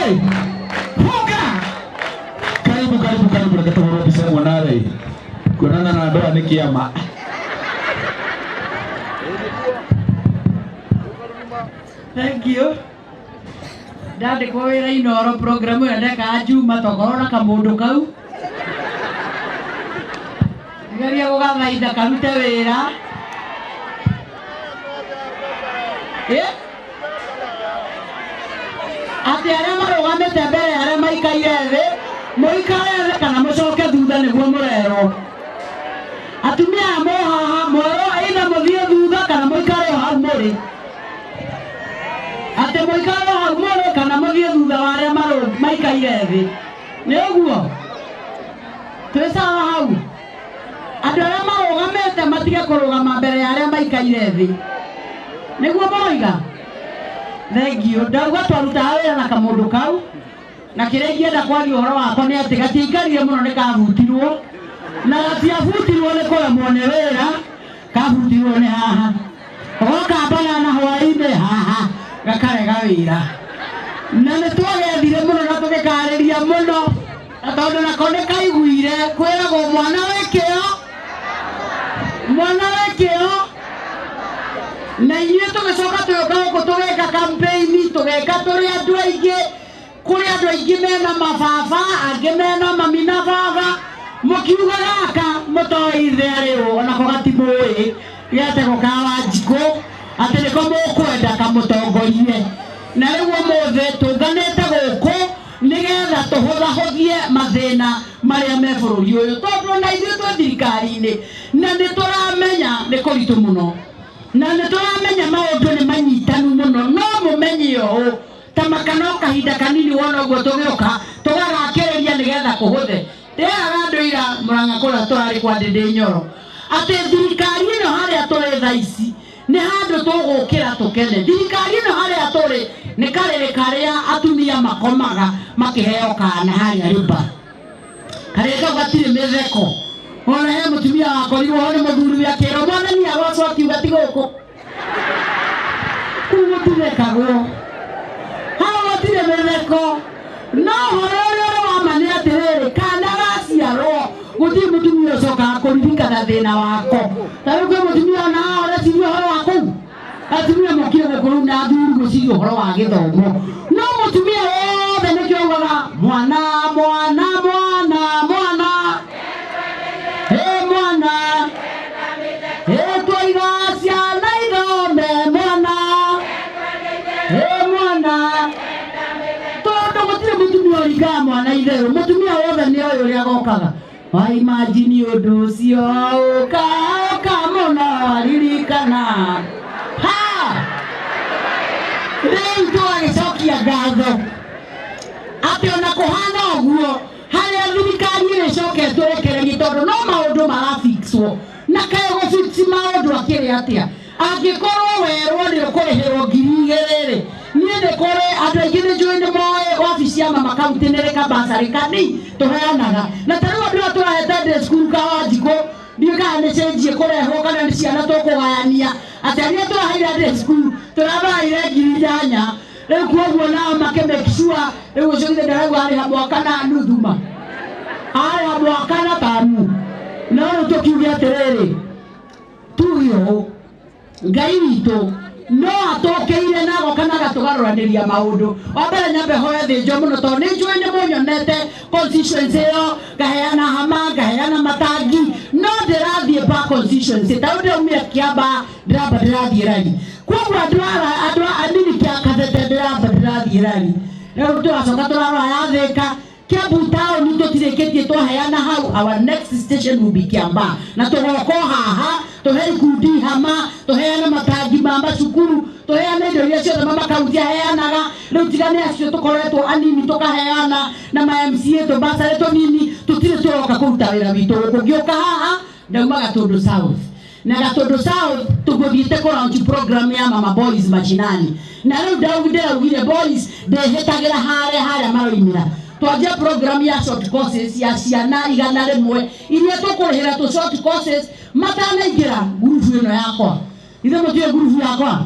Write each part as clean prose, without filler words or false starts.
Hey! Funga! Karibu, karibu, karibu, reke tũhũrwo mbica ĩmwe nawe. Kuonana na andũ aya nĩ kĩama. Thank you. Ndandĩkwo wĩra Inoro program ĩyo ndekaga Juma tokorwo na kamũndũ kau. Geria gũgathaitha karute wĩra. Eh? Atĩ arĩa marũgamĩte mbere ya arĩa maikaire thĩ, mũikare thĩ kana mũcoke thutha nĩguo mũrerwo. Atumia aya mo haha mwerwo either mũthiĩ thutha kana mũikare o hau mũrĩ. Atĩ mũikare o hau mũrĩ kana mũthiĩ thutha wa arĩa maikaire thĩ. Nĩ ũguo? Twĩ sawa hau? Andũ arĩa marũgamĩte matige kũrũgama mbere ya arĩa maikaire thĩ. Nĩguo mũroiga? Thengiũ. Ndauga twarutaga wĩra na kamũndũ kau, na kĩrĩa ingĩenda kwaria ũhoro wako nĩ atĩ gatiaikarire mũno nĩ kabutirwo, na gatiabutirwo nĩ kũremwo nĩ wĩra, kabutirwo nĩ haha. Goka banana hwaĩ-inĩ haha, gakarega wĩra. Na nĩ twagethire mũno na tũgĩkarĩria mũno, na tondũ nako nĩ kaiguire kwĩragwo mwana wĩ kĩo, mwana wĩ kĩo, na inyuĩ tũgĩcoka tũgĩũka gũkũ tũgĩka campaign, tũgĩka tũrĩ andũ aingĩ, kũrĩ andũ aingĩ mena mababa, angĩ mena mami na baba, mũkiuga gaka mũtoĩ ithe arĩ ũ, onako gatimũĩ, getagwo ka Wanjikũ, atĩ nĩko mũkwenda kamũtongorie. Na rĩu ũmũthĩ tũnganĩte gũkũ nĩgetha tũhũthahũthie mathĩna marĩa me bũrũri ũyũ, tondũ ona ithuĩ twĩ thirikari-inĩ na nĩ tũramenya nĩ kũritũ mũno, na nĩ tũramenya maũndũ nĩ manyitanu mũno, no mũmenye ũũ ta maka no kahinda kanini wona ũguo tũgĩũka tũgagakĩrĩria nĩgetha kũhũthe. Ndĩraga andũ ira Mũrang'a kũrĩa tũrarĩ kwa Ndĩndĩ Nyoro atĩ thirikari ĩno harĩa tũrĩ thaa ici nĩ handũ tũgũkĩra tũkene. Thirikari ĩno harĩa tũrĩ nĩ karĩrĩ karĩa atumia makomaga makĩheo kana harĩa rĩmba. Karĩrĩ kau gatirĩ mĩtheko. Ona he mũtumia wakorirwo ho nĩ mũthuriwe akĩrwo mwathani agocwo akiuga ti gũkũ. Kũu gũtithekagwo. Hau gũtirĩ mĩtheko. No ũhoro ũrĩa ũrĩ wa ma nĩ atĩrĩrĩ, kana gaciarwo gũtirĩ mũtumia ũcokaga kũririkana thĩna wako. Ta rĩu kwĩ mũtumia ona haha ũreciria ũhoro wa kũu? Atumia mokire gũkũ rĩu na athuri gwĩciria ũhoro wa gĩthomo. No mũtumia wothe nĩkĩo augaga mwana mwana mwana mwana ĩ mwana ĩ twaiga ciana ithome mwana ĩ mwana tondũ gũtirĩ mũtumia ũringaga mwana itherũ. Mũtumia wothe nĩ oĩ ũrĩa agokaga. Wa imagine ũndũ ũcio ũka ũka mũno ririkana. Ha! Rĩu tũgagĩcokia ngatho atĩ ona kũhana ũguo harĩa thirikari ĩrĩcoke ĩtũrekererie tondũ no maũndũ marafixwo na kaĩ gũfix maũndũ akĩrĩ atĩa angĩkorwo werwo nĩ ũkũrĩhĩrwo ngiri igĩrĩ rĩ niĩ nĩ kũrĩ andũ aingĩ nĩ njũĩ nĩ moĩ wabici ya mama kaunti nĩ rĩ kabacarĩ kani tũheanaga na ta rĩu andũ aya tũrahete ndĩ cukuru ka Wanjikũ ndiũĩ kana nĩ cenjie kũrehwo kana nĩ ciana tũkũgayania atĩ arĩa tũraheire ndĩ cukuru tũrabaire ngiri inyanya rĩu koguo nao makĩ make sure rĩu ũcio githĩ ndarauga arĩha mwaka na nuthu ma arĩha mwaka na tamu no rĩu tũkiuge atĩrĩrĩ tuge ũũ Ngai witũ no atũkĩire na agoka na agatũgarũranĩria maũndũ. Wa mbere nyambe hoe thĩnjwo mũno tondũ nĩ njũĩ nĩ mũnyonete constituency ĩyo ngaheana hama ngaheana matangi no ndĩrathiĩ pa constituency ta rĩu ndĩraumire Kĩambaa ndĩramba ndĩrathiĩ rari koguo andũ a andũ a anini kĩa Kabete ndĩramba ndĩrathiĩ rari rĩu tũracoka tũrarora ya Thĩka Kiambu town tũtirĩkĩtie twaheana hau our next station will be Kiambaa na tũgoka o haha tũhe ikundi hama tũheane matangi ma macukuru tũheane indo iria ciothe mama kaunti aheanaga rĩu tiga nĩ acio tũkoretwo anini tũkaheana na ma MCA tũbacarĩ tũnini tũtirĩ tũroka kũruta wĩra witũ gũkũ ngĩũka haha ndauma Gatũndũ South na Gatũndũ South tũgũthiĩte kũ launch program ya mama boys mashinani na rĩu ndĩraugire boys ndĩhĩtagĩra harĩa harĩa maroimĩra twanjia program ya short courses ya ciana 100 iria tũkũrĩhĩra tũ short courses matanaingĩra ngurubu ĩno yakwa ithe mũtiũĩ ngurubu yakwa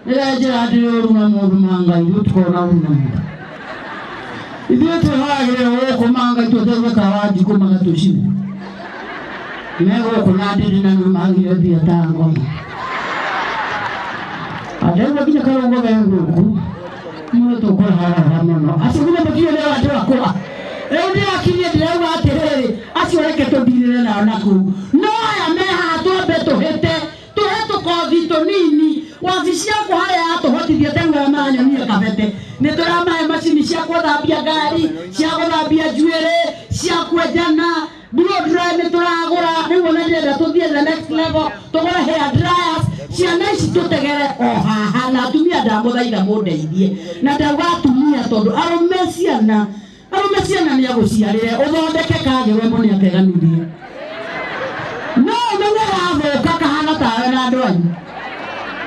nĩrenjĩra ndĩ ũru na mũndũ ma Ngai rĩu tũkorwo na ũru na mũndũ. Ithuĩ twĩhoyagĩrĩra gũkũ manga tũteithie Kawanjikũ magatũcina. Me gũkũ na ndĩrĩ na nĩmagire mbia ta ngoma. Andaigua nginya karũngo ge gũkũ. Mũno tũkũraharaha mũno. Acio nginya matiũĩ nĩ andũ akwa. Rĩu ndĩrakirie ndĩrauga atĩrĩrĩ, acio reke tũthirĩre nao na kũu. No aya me haha twambe tũhĩte, tũhe tũkothi tũnini. Wabici yakwa harĩa yatũhotithia ta rĩu arĩa maranyonia kabete. Nĩ tũramahe macini cia gũthambia ngari, cia gũthambia njuĩrĩ, cia kwenjana, blow dryer nĩ tũragũra. Rĩu ona ndĩrenda tũthiĩ the next level, tũgũre hair dryers. Ciana ici tũtegere o haha na atumia ndamũthaitha mũndeithie. Na ndauga atumia tondũ arũme ciana nĩ agũciarĩre ũthondeke kagĩrwe mo nĩ akeganirie. No ũmenye gathũka kahana tawe na andũ anyu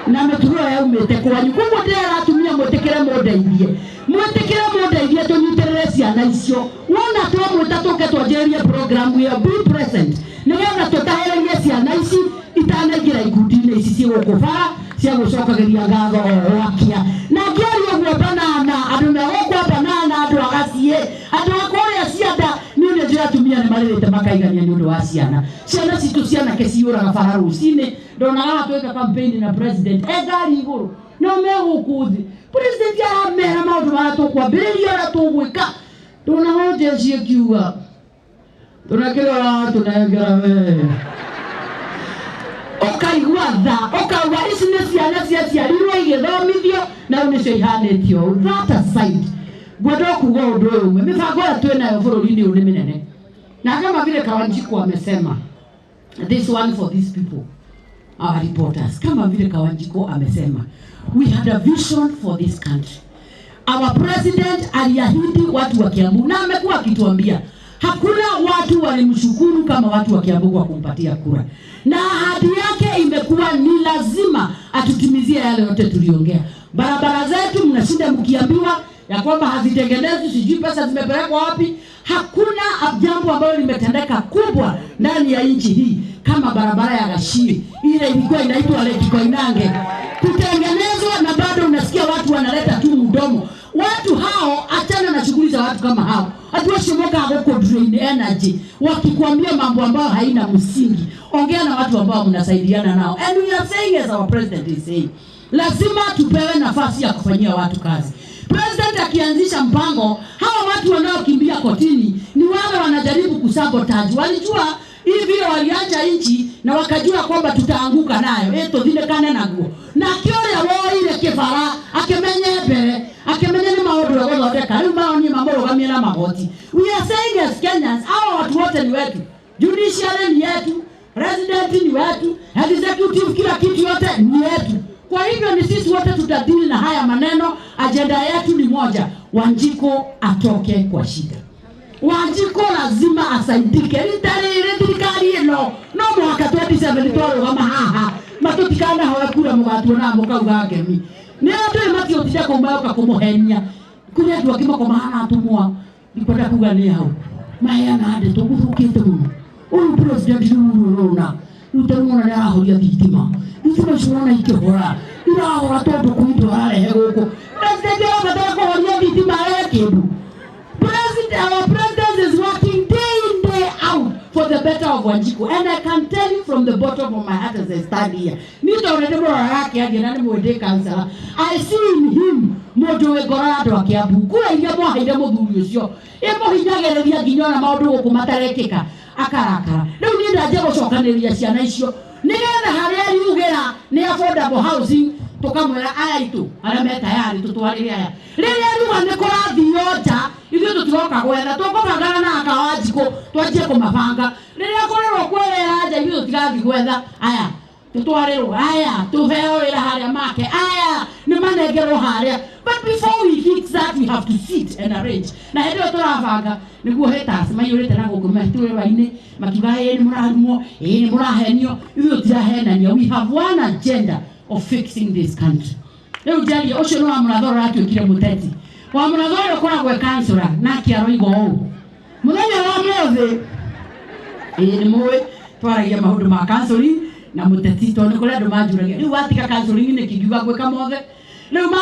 na mĩtugo ĩyo yaumĩte kwanyu. Koguo ndĩrera atumia mwĩtĩkĩre mũndeithie, mwĩtĩkĩre mũndeithie tũnyitĩrĩre ciana icio. Wona twamwĩta tũke twanjĩrĩrie program ĩyo, be present nĩgetha tũtahĩrĩrie ciana ici itanaingĩra ikundi-inĩ ici ciĩ gũkũ bara cia gũcokagĩria ngatho o gwakia. Na ngĩaria ũguo banana, andũ me gũkũ a banana, andũ a gaciĩ, andũ a kũrĩa cianda, niĩ nĩ njũĩ atumia nĩ marĩrĩte makaigania nĩ ũndũ wa ciana. Ciana citũ cianake ciyũraga bara rũcinĩ. Ndonaga haha twĩka campaign na president e ngari igũrũ nao me gũkũ thĩ. President aramera maũndũ marĩa tũkwambĩrĩria ũrĩa tũgwĩka. Ndonaga jeshi ĩkiuga tunakĩrora tũnengera we. Ũkaigua tha, ũkauga ici nĩ ciana ciaciarirwo igĩthomithio na rĩu nĩcio ihanĩtio ũũ. That aside, ngwenda kuuga ũndũ ũyũ ũmwe, mĩbango ĩyo twĩnayo bũrũri-inĩ ũyũ nĩ mĩnene. Na kama vile Kawanjiku amesema, this one for these people, our reporters, kama vile Kawanjiku amesema, we had a vision for this country. Our president aliahidi watu wa Kiambu na amekuwa akituambia hakuna watu walimshukuru kama watu wa Kiambu kwa kumpatia kura, na ahadi yake imekuwa ni lazima atutimizie yale yote tuliongea. Barabara zetu mnashinda mkiambiwa ya kwamba hazitengenezwi, sijui pesa zimepelekwa wapi. Hakuna jambo ambalo limetendeka kubwa ndani ya nchi hii kama barabara ya Gachie ile ilikuwa inaitwa Lake Koinange kutengenezwa, na bado unasikia watu wanaleta tu mdomo. Watu hao, achana na shughuli za watu kama hao. Watu wacio mokaga drain energy wakikwambia mambo ambayo haina msingi. Ongea na watu ambao mnasaidiana nao. And we are saying, as our president is saying, lazima tupewe nafasi ya kufanyia watu kazi. President akianzisha mpango, hawa watu wanaokimbia kotini ni wale wanajaribu kusabotage. Walijua hivi vile waliacha nchi na wakajua kwamba tutaanguka nayo, tũthinĩkane naguo. Na kĩũrĩa woire kĩbara akĩmenye mbere, akĩmenye nĩ maũndũ egũthondeka, rĩu maonie mamũrũgamie na magoti. We are saying as Kenyans, hawa watu wote ni wetu. Judiciary ni yetu, president ni wetu, executive, kila kitu yote ni yetu. Kwa hivyo ni sisi wote tutadili na haya maneno. Ajenda yetu ni moja, Wanjiko atoke kwa shida. Wanjiko lazima asaidike. Rita rĩrĩ thirikari ĩno no mũhaka 27 twarũgama haha matũtikanahoe kura mũgatuona mũkauga ngemi. Nĩ andũ ĩ matiũtinda kũu magoka kũmũhenia. Kũrĩ andũ angĩ makoma hana atumwa ndikwenda kuga nĩ hau maheana ndeto gũthũkĩte mũno. Ũyũ president rĩu ũrona rĩu ta rĩu ona nĩ arahoria thitima, thitima icio ũrona ikĩhora irahora tondũ kwĩ indo ararehe gũkũ. President arabatara kũhoria thitima arehe kĩndũ. President, our president is working day in, day out for the better of Wanjiku. And I can tell you from the bottom of my heart as I stand here. Ni tondũ nĩ mũroraga akĩaria na nĩ mwĩndĩ councillor. I see in him mũndũ wĩ ngoro ya andũ a Kiambu. Kura iria mwaheire mũthuri ũcio ĩmũhinyagĩrĩria nginya ona maũndũ gũkũ matarekĩka akarakara. Rĩu niĩ ndanjia gũcokanĩrĩria ciana icio nĩgetha harĩa riugĩra nĩ affordable housing tukamwĩra aya itũ arĩa me tayari tũtwarĩre aya. Rĩrĩa riuga nĩ kũrathio nja, ithuĩ tũtiroka gwetha, tũkũbangana na Akawanjikũ twanjie kũmabanga. Rĩrĩa kũrĩrwo kwĩwĩra nja, ithuĩ tũtirathiĩ gwetha aya tũtwarĩrwo aya tũheo wĩra harĩa make aya nĩ manengerwo harĩa. But before we fix that, we have to sit and arrange. Na hĩndĩ ĩyo tũrabanga nĩguo haters maiyũrĩte na gũkũ matũra-inĩ makiuga ĩĩ nĩ mũrarumwo, ĩĩ nĩ mũrahenio. Ithuĩ tũtirahenania. We have one agenda of fixing this country. Rĩu njarie ũcio nĩ wa Mũrathoro ũratuĩkire mũteti. Wa Mũrathoro ũkoragwo e councillor nake aroiga ũũ mũthenya wa mũthĩ. Ĩĩ nĩ mũĩ twaragia maũndũ ma counseling na mũteti tondũ nĩ kũrĩ andũ manjũragia rĩu watiga counseling nĩkĩ ngiuga ngwĩka mothe rĩu ma